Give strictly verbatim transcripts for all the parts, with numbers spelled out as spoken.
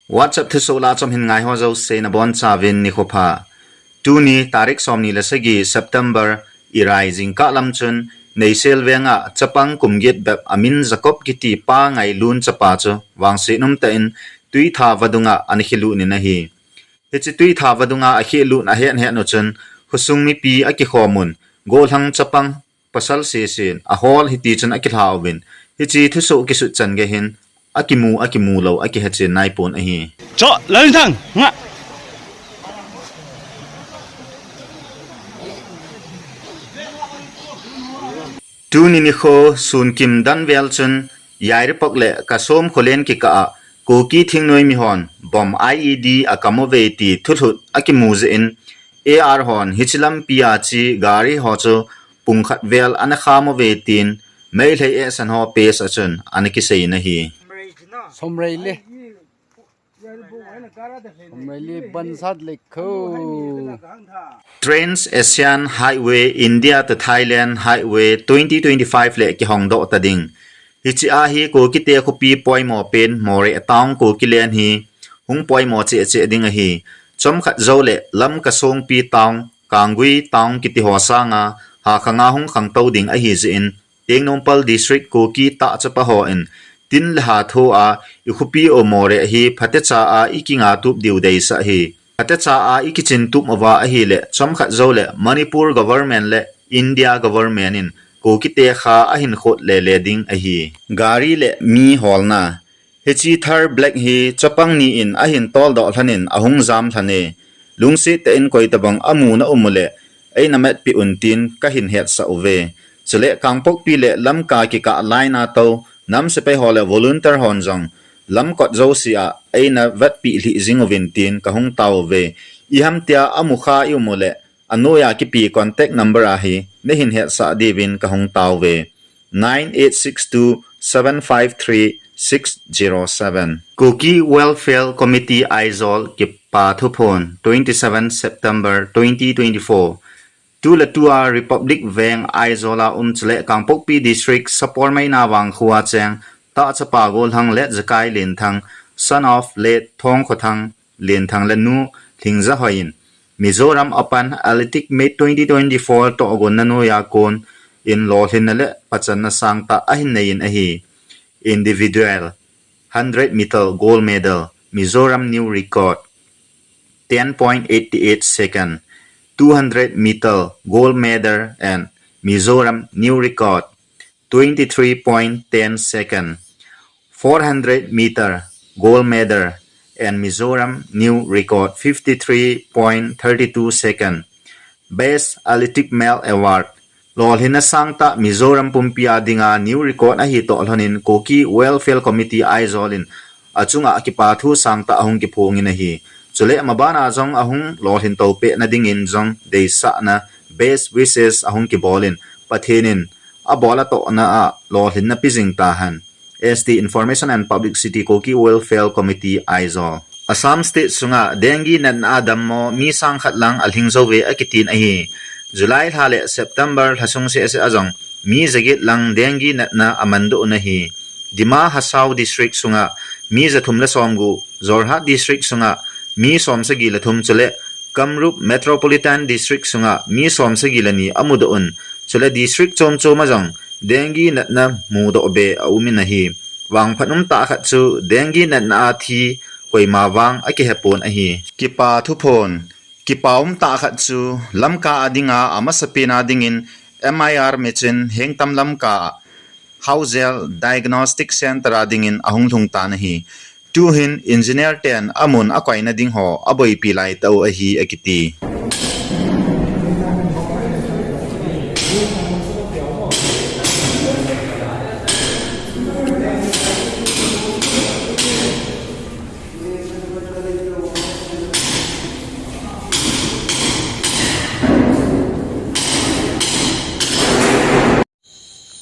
WhatsApp thusoh lah chom hin ngai ho jouse nabonchauvin nikho pha. Tuni tarik somni le sagi September, irai jingkah lam chun Neisel venga chapang kum get bep amin Jacob kiti pa ngailun chapa chu vangset umtah in tuitha vadunga ana khelut in ahi. Hiche tuitha vadunga akhelut ahet het u chun khosung mipi akikhom un, gollhang chapang pasal sesen ahol hiti chun akilha uvin, hiche thusoh kisut chan gei hin akimu akimu lou akihechen naipon ahi. Cho, Lalthang, nga. Tuni nikho sunkim dan vel chun Yairipok le Kasom kholen kikah a Kuki thingnoi mihon bomb I E D akam uve ti thulhut akimu jeh in A R hon hiche lampi a che gari ho chu pungkhat vel ana kham uve tin Meitei ehsan ho page a chun ana kisei in ahi. Somrei le. Somrei le bansat le kho. Trans Asian Highway, India to Thailand Highway twenty twenty-five le kihongdoh ta ding. Hiche a hi Kukite khopi poimo pen Moreh town Kukiland hi hung poimo cheh cheh ding ahi. Chomkhat jou le Lamka songpi town, Kangui town kiti ho sanga Hakhanga hung khangtou ding ahi jeh in, Tengnoupal District Kuki tah chapa hon tin le ha thoa i khopi u Moreh hi phatecha a i kinga tup diu deisah ahi. Phatecha a i kichin tup uva ahile chomkhat jou le Manipur government le India government in Kukite kha ahin khot le le ding ahi. Gari le mi holna. Hiche Thar Black hi chapang ni in ahin toldoh lhon in ahung jam lhon e. Lungset tah in koi tabang amu na um u le eina matpeh un tin kahin hetsah uve. Chule Kangpokpi le Lamka kikah line a tou nam sepai ho le volunteer hon jong lamkot jouse a eina vetpeh lhih jing uvin tin kahung tao uve. Iham tia amu kha i um u le anoiya kipe contact number a hi nahin hetsah diuvin kahung tao uve. Nine eight six two seven five three six zero seven. Kuki Welfare Committee Aizawl kipa thuphon, twenty-seven September twenty twenty-four. Tu le tua Republic Veng Aizawl a um chule Kangpokpi District Sapormeina vangkho a cheng tah chapa gollhang Letjakai Lenthang, son of late Thongkhothang Lenthang le nu Lhingjahoi in Mizoram Open Athletic Meet twenty twenty-four tohgon na noiya kon in lolhinna le pachanna sangtah ahin nei in ahi. Individual, hundred meter gold medal, Mizoram new record, ten point eight eight second. Two hundred meter gold medal and Mizoram new record, twenty-three point ten second. Four hundred meter gold medal and Mizoram new record, fifty-three point thirty-two second. Best Athletic Male Award. Lolhinna sangtah Mizoram pumpi a dinga new record ahi toh lhon in Kuki Welfare Committee Aizawl in achunga kipa thu sangtah ahung kiphong in ahi. Chule mabana jong ahung lolhin to peh na dingin jong deisahna, best wishes ahung kibol in Pathen in abol atohna a lolhinna pe jing tahen. S T Information and Publicity, Kuki Welfare Committee Aizawl. Assam State sunga dengue natna a dammo mi sangkhat lang alhing jou ve akitin ahi. July lha le September lha sung seh seh a jong mi jaget lang dengue natna amandoh un ahi. Dima Hasao District sunga mi jathum le somgup, Jorhat District sunga mi somsagi le thum chule Kamrup Metropolitan District sunga mi somsagi le ni amudoh un. Chule district chom chom a jong dengue natna mudoh be aum in ahi. Vangphat umtah khat chu dengue natna a thi koima vang akihepon ahi. Kipa thuphon. Kipa umtah khat chu Lamka a dinga amasapen a dingin M I R machine Hengtam Lamka Hauzel Diagnostic Center a dingin ahung lhung tan ahi. Tuhin engineer ten amun akoina ding ho aboipi lai tau ahi akiti.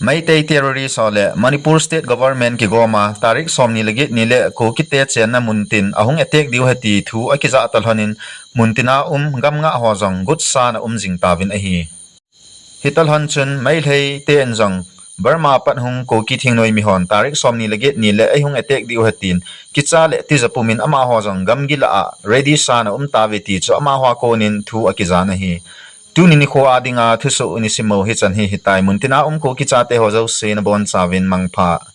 Meitei terrorist ho le Manipur State Government kigoma tarik somni le get ni le Kukite chenna muntin ahung attack diu ahi ti thu akijah ta lhonin muntina um gamngah ho jong gotsan aum jing tauvin ahi. Hita lhon chun Meitei ten jong Burma pat hung Kuki thingnoi mihon tarik somni le get ni le eihung attack diu ahi tin, kicha le tija pumin amaho jong gamgi lah a ready san a um tauve ti chu amaho a konin thu akijan ahi. Tuni nikho a dinga thusoh ina simmo hichan hi hitai. Muntina um Kuki chate ho jouse nabonchauvin mangpha.